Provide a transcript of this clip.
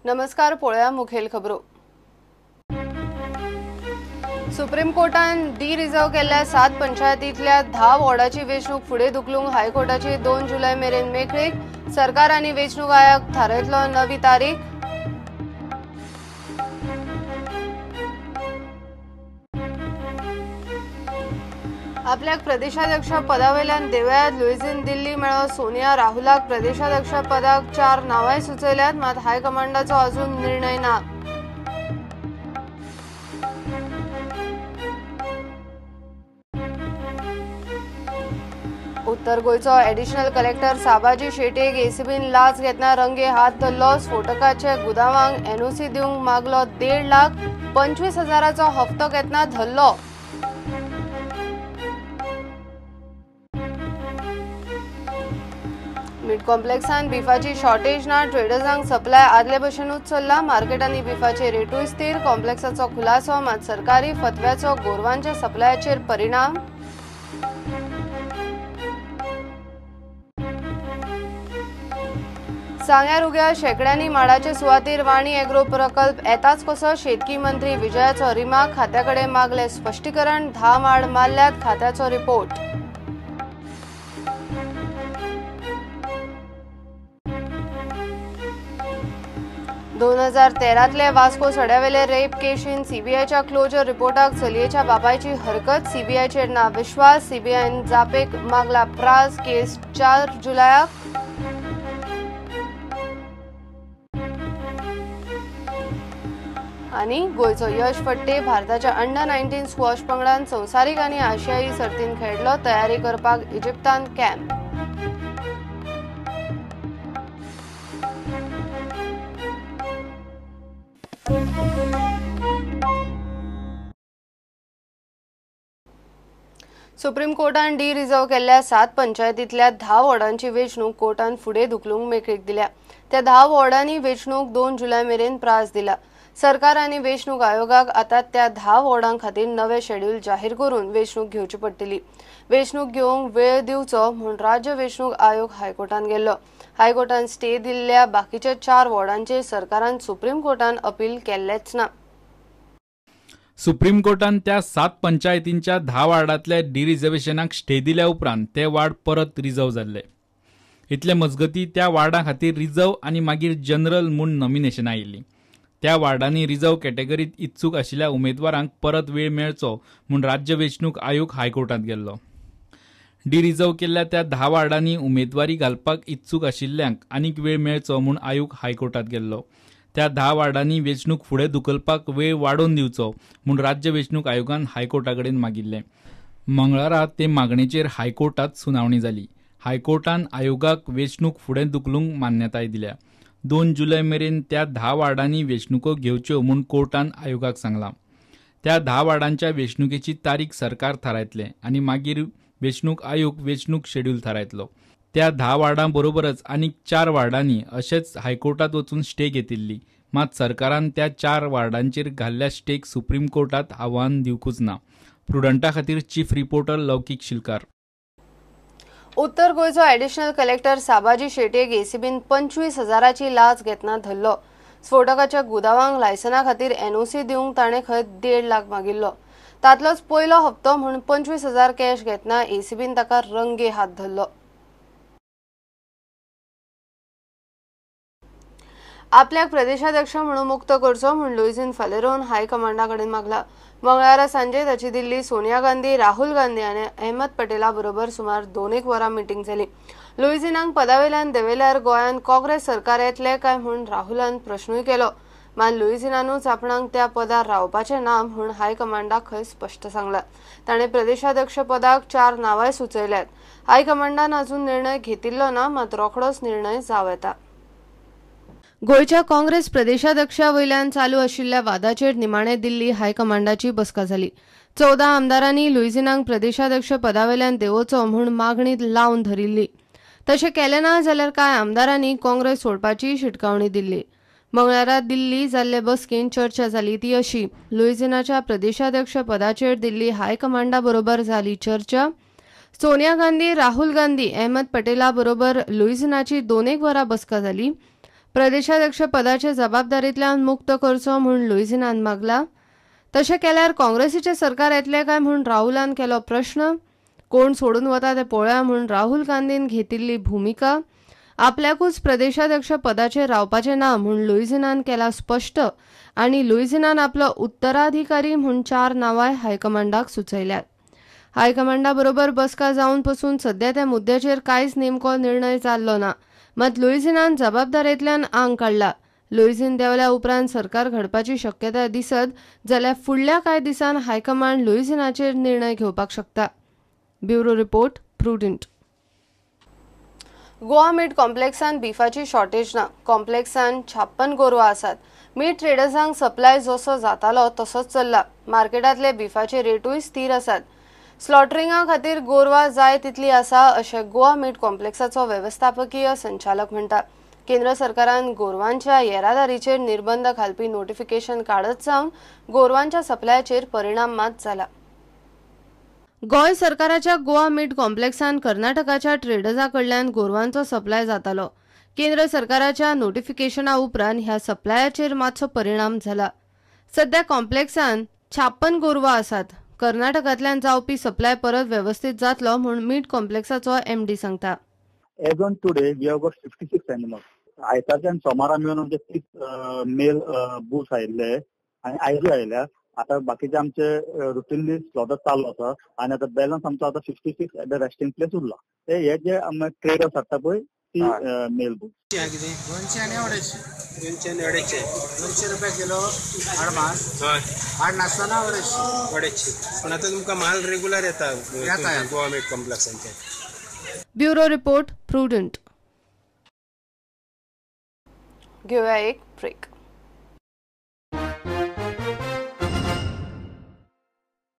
नमस्कार, पळोवया मुखेल खबरो. सुप्रीम कोर्टान डी रिझर्व केल्ल्या 7 पंचायतींतल्या 10 वॉर्डाची वेंचणूक फुडें धुकलूंक हायकोर्टाची 2 जुलय मेरेन मेकळीक. सरकार आनी वेंचणूक आयोग थारायतलो नवी तारीख. आपल्याक प्रदेशाध्यक्ष पदावेल्यान देवयात लुईझीन दिल्ली मेळो सोनिया राहुलाक प्रदेशाध्यक्ष पदाक 4 नांवांय सुचयल्यात, मात हायकमांडाचो अजून निर्णय ना. उत्तर गोंयचो एडिशनल कलेक्टर साबाजी शेट्येक एसीबीन लाच घेतना रंगे हात धरलो. स्फोटकाच्या गुदावांक एनओसी दिवंक मागलो 1,25,000 हप्तो घेतना धरलो. मीट कॉम्प्लेक्सान बिफाची शॉर्टेज ना, ट्रेडर्सांक सप्लाय आदले भशेनूच चल्ला. मार्केटांनी बिफाचे रेटूय स्थिर. कॉम्प्लेक्साचो खुलासो, मात सरकारी फतव्याचो गोरवांच्या सप्लायाचेर परिणाम. सांग्यार उग्या शेकड्यांनी माडाचे सुवातेर वाणी एग्रो प्रकल्प येताच कसो, शेतकी मंत्री विजयाचो रिमार्क. खात्या कडेन मागले स्पश्टीकरण. 10 माड मारल्यात, खात्याचो रिपोर्ट. 2013तले वास्को सड्यावेले रेप केशीन सीबीआयच्या क्लोजर रिपोर्टाक चलयेच्या बापायची हरकत. सीबीआयचेर ना विश्वास. सीबीआयन जापेक मागला प्रास. केस 4 जुलयाक. आनी गोंयचो यश फट्टे भारताच्या अंडर 19 स्क्वॉश पंगडान संवसारीक आनी आशियाई सर्तीन खेळलो. तयारी करपाक इजिप्तान कॅम्प. सुप्रीम कोर्टान डी रिझर्व केल्ल्या 7 पंचायतींतल्या 10 वॉर्डांची वेंचणूक कोर्टान फुडें धुकलूंक मेकळीक दिल्या. त्या 10 वॉर्डांनी वेंचणूक 2 जुलय मेरेन प्रास दिला. सरकार आनी वेंचणूक आयोगाक आतां त्या 10 वॉर्डां खातीर नवें शेड्यूल जाहीर करून वेंचणूक घेवची पडटली. वेंचणूक घेवंक वेळ दिवचो म्हूण राज्य वेंचणूक आयोग हायकोर्टान गेल्लो. हायकोर्टान स्टे दिल्ल्या बाकीच्या 4 वॉर्डांचेर सरकारान सुप्रीम कोर्टान अपील केल्लेंच ना. सुप्रीम कोर्टान त्या 7 पंचायतींच्या 10 वार्डांतल्या डिरिझर्वेशनाक स्टे दिल्या उपरांत ते वार्ड परत रिझर्व जाल्ले. इतले मजगती त्या वार्डां खातीर रिझर्व आनी मागीर जनरल म्हूण नॉमिनेशनां आयिल्लीं. त्या वार्डांनी रिझर्व कॅटेगरीत इत्सूक आशिल्ल्या उमेदवारांक परत वेळ मेळचो म्हूण राज्य वेंचणूक आयोग हायकोर्टांत गेल्लो. डिरिझर्व केल्ल्या त्या 10 वार्डांनी उमेदवारी घालपाक इत्सूक आशिल्ल्यांक आनीक वेळ मेळचो म्हूण आयोग हायकोर्टांत गेल्लो. त्या 10 वार्डांनी वेंचणूक फुडें धुकलपाक वेळ वाडोवन दिवचो म्हूण राज्य वेंचणूक आयोगान हायकोर्टा कडेन मागिल्लें. मंगळारा ते मागणेचेर हायकोर्टांत सुनावणी जाली. हायकोर्टान आयोगाक वेंचणूक फुडें धुकलूंक मान्यताय दिल्या. 2 जुलय मेरेन त्या 10 वार्डांनी वेंचणुको घेवच्यो म्हूण कोर्टान आयोगाक सांगलां. त्या 10 वार्डांच्या वेंचणुकेची तारीख सरकार थारायतलें आनी मागीर वेंचणूक आयोग वेंचणूक शेड्यूल थारायतलो. त्या 10 वार्डां बरोबरच आनीक 4 वार्डांनी अशेंच हायकोर्टांत वचून स्टे घेतिल्ली. मात सरकारान त्या 4 वार्डांचेर घाल्ल्या स्टेक सुप्रीम कोर्टांत आव्हान दिवंकूच ना. प्रुडंटा खातीर चीफ रिपोर्टर लौकीक शिलकार. उत्तर गोंयचो एडिशनल कलेक्टर साबाजी शेट्येक एसीबीन 25,000 लाच घेतना धरलो. स्फोटकाच्या गुदावांक लायसना खातीर एनओसी दिवंक ताणें खंय 1.5 लाख मागिल्लो. तांतलोच पयलो हप्तो म्हूण 25,000 कॅश घेतना एसीबीन ताका रंगे हात धरलो. आपल्याक प्रदेशाध्यक्ष म्हणून मुक्त करचो म्हूण लुईझीन फालेरोन हायकमांडा कडेन मागला. मंगळारा सांजे ताची दिल्ली सोनिया गांधी, राहुल गांधी आनी अहमद पटेला बरोबर सुमार 2 वरां मिटींग जाली. लुईझीनाक पदावेल्यान देंवयल्यार गोंयांत काँग्रेस सरकार येतलें काय म्हूण राहुलान प्रश्नूय केलो. मात लुईझीनानूच आपणाक त्या पदार रावपाचें ना म्हूण हायकमांडाक खंय स्पश्ट सांगलां. ताणें प्रदेशाध्यक्ष पदाक 4 नांवांय सुचयल्यात. हायकमांडान अजून निर्णय घेतिल्लो ना, मात रोखडोच निर्णय जावं येता. गोंयच्या काँग्रेस प्रदेशाध्यक्षा वयल्यान चालू आशिल्ल्या वादाचेर निमाणे दिल्ली हायकमांडाची बसका जाली. 14 आमदारांनी लुईझीनाक प्रदेशाध्यक्ष पदावेल्यान देंवोवचो म्हूण मागणी लावन धरिल्ली. तशें केलें ना जाल्यार कांय आमदारांनी काँग्रेस सोडपाची शिटकावणी दिल्ली. मंगळारा दिल्ली जाल्ले बसकेंत चर्चा जाली ती अशी. लुईझीनाच्या प्रदेशाध्यक्ष पदाचेर दिल्ली हायकमांडा बरोबर जाली चर्चा. सोनिया गांधी, राहुल गांधी, अहमद पटेला बरोबर लुईझिनाची 2 वरां बसका जाली. प्रदेशाध्यक्ष पदाचे जबाबदारींतल्यान मुक्त करचो म्हूण लुईझिनान मागला. तशें केल्यार काँग्रेसीचें सरकार येतलें काय म्हूण राहुलान केलो प्रश्न. कोण सोडून वता ते पळोवया म्हूण राहुल गांधीन घेतिल्ली भुमिका. आपल्याकूच प्रदेशाध्यक्ष पदाचेर रावपाचें ना म्हूण लुईझिनान केला स्पश्ट आनी लुईझिनान आपलो उत्तराधिकारी म्हूण 4 नांवांय हायकमांडाक सुचयल्यात. हायकमांडा बरोबर बसका जावन पसून सध्या त्या मुद्द्याचेर कांयच नेमको निर्णय जाल्लो ना. मात लुईझिनान जबाबदारेंतल्यान आंग काडला. लुईझिन देंवल्या उपरांत सरकार घडपाची शक्यताय दिसत जाल्यार फुडल्या कांय दिसांत हायकमांड लुईझिनाचेर निर्णय घेवपाक शकता. Bureau report, Prudent. Goa meat कॉम्प्लेक्सान बिफाची शॉर्टेज ना. कॉम्प्लेक्सान 56 गोरवां आसात. मीट ट्रेडर्सांक सप्लाय जसो जातालो तसोच चल्ला. मार्केटांतले बिफाचे रेटूय स्थीर आसात. स्लॉटरिंगा खातीर गोरवां जाय तितली आसा अशें गोवा मीट कॉम्प्लेक्साचो वेवस्थापकीय संचालक म्हणटा. केंद्र सरकारान गोरवांच्या येरादारीचेर निर्बंध घालपी नोटिफिकेशन काडत जावन गोरवांच्या सप्लायाचेर परिणाम मात जाला. गोंय सरकाराच्या गोवा मीट कॉम्प्लेक्सान कर्नाटकाच्या ट्रेडर्सा कडल्यान गोरवांचो सप्लाय जातालो. केंद्र सरकाराच्या नोटिफिकेशना उपरांत ह्या सप्लायाचेर मातसो परिणाम जाला. सध्या कॉम्प्लेक्सान 56 गोरवां आसात. कर्नाटकांतल्यान जावपी सप्लाय परत वेवस्थीत जातलो म्हूण मीट कॉम्प्लेक्साचो एमडी सांगता. As on today we have got 56 animals. आयतारच्यान सोमारा मेळून आमचे 30 मेल बुल्स आयिल्ले आनी आयजूय आयल्या. आता बाकीचे आमचे रुटीनली स्लॉटर चालू आसा आनी आतां बॅलन्स आमचो आतां 56 एट the resting place उरला. ते हे जे आमी ट्रेडर्स हाडटा पळय ती मेल बुल्स. 200 आनी 250. 200 आनी 250. 200 रुपया किलो हाड मास. हाड नासतना 250. 250. पण आतां तुमकां माल रेगुलर येता गोवा मीट कॉम्प्लेक्सांचे. Bureau report, Prudent. घेऊया एक ब्रेक.